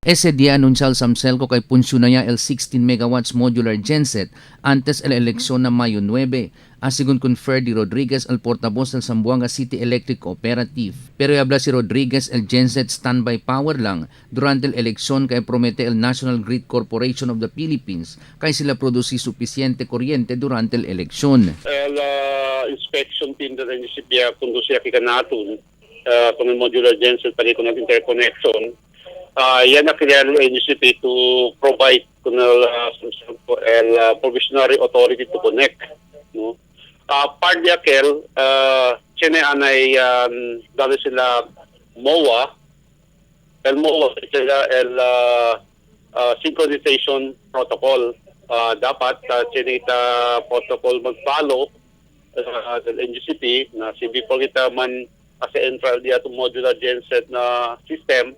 Ese día anunciar Zamcelco kay funciona ya el 16 megawatts modular genset antes el elección na Mayo 9, asegun con Ferdy Rodriguez, el portavoz del Zamboanga City Electric Cooperative. Pero habla si Rodriguez, el genset standby power lang durante el elección kay promete el National Grid Corporation of the Philippines kay sila produce suficiente corriente durante el elección. El inspection team del NGCP conducía aquí kanatun con el modular genset para con el interconnection. Yan na kaya el NGCP to provide con el provisionary authority to connect. No? Part de aquel, chene anay dali sila MOA, el MOA sila el synchronization protocol. Dapat chene ita protocol mag-follow del NGCP na si before kita man as entral diya to modular genset na system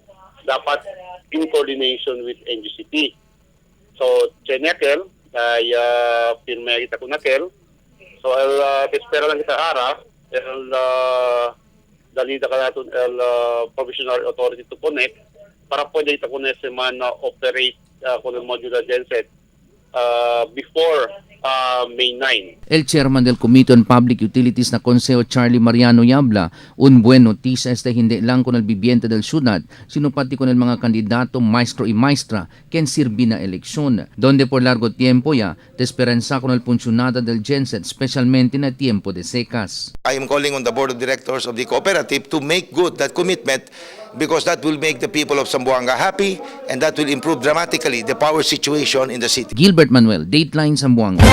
dapat in coordination with NGCP. So, Chenekel, ay pirma kita kunakel. So, el espera lang kita ara, el dalida ka natin el provisional authority to connect para pwede kita connect man na operate con el modular genset before May 9. El chairman del Committee on Public Utilities na Consejo Charlie Mariano Yabla, un buen noticia este hindi lang con el viviente del ciudad, sino pati con el mga candidato maestro y maestra quien sirvi na eleksyon, donde por largo tiempo ya te esperanza con el funcionada del genset, especialmente na tiempo de secas. I am calling on the board of directors of the cooperative to make good that commitment because that will make the people of Zamboanga happy and that will improve dramatically the power situation in the city. Gilbert Manuel, Dateline Zamboanga.